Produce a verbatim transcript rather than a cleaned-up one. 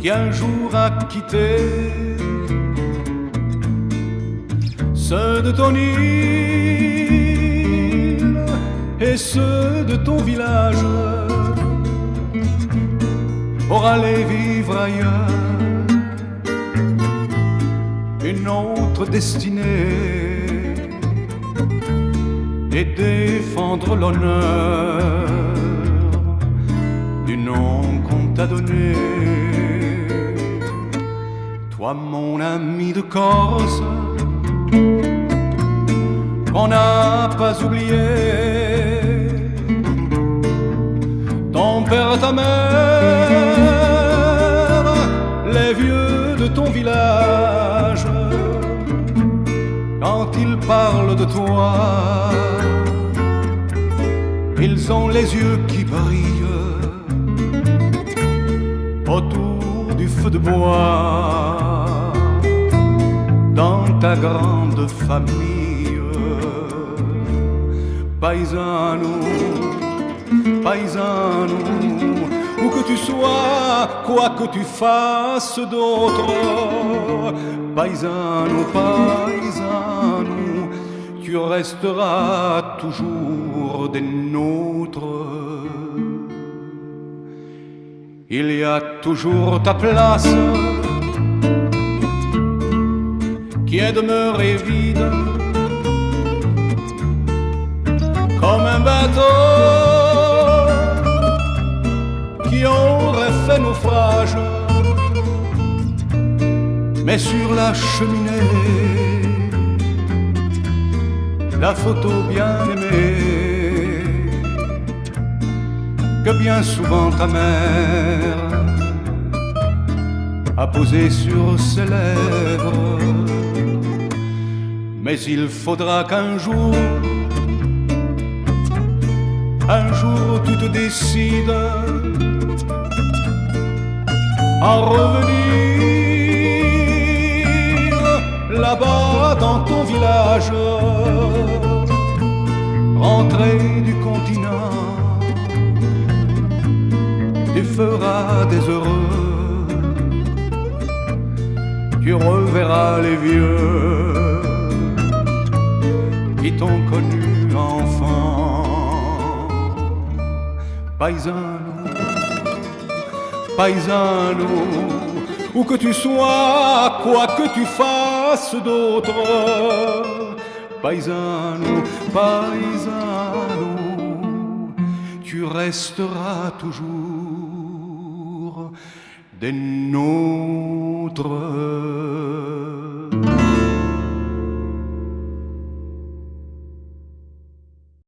qui un jour a quitté ceux de ton île et ceux de ton village pour aller vivre ailleurs une autre destinée et défendre l'honneur du nom qu'on t'a donné. Toi, mon ami de Corse, qu'on n'a pas oublié, ton père, ta mère, les vieux de ton village, quand ils parlent de toi, ils ont les yeux qui brillent autour du feu de bois, dans ta grande famille. Paisano, paisano, où que tu sois, quoi que tu fasses d'autre, paisano, paisano, tu resteras toujours des nôtres. Il y a toujours ta place qui est demeurée vide, comme un bateau qui aurait fait naufrage. Mais sur la cheminée, la photo bien-aimée que bien souvent ta mère a posée sur ses lèvres. Mais il faudra qu'un jour, un jour tu te décides à revenir là-bas dans ton village, rentrée du continent, tu feras des heureux, tu reverras les vieux qui t'ont connu enfant. Paisano, paisano, où que tu sois, quoi que tu fasses d'autre, paisano, paisano, tu resteras toujours des nôtres.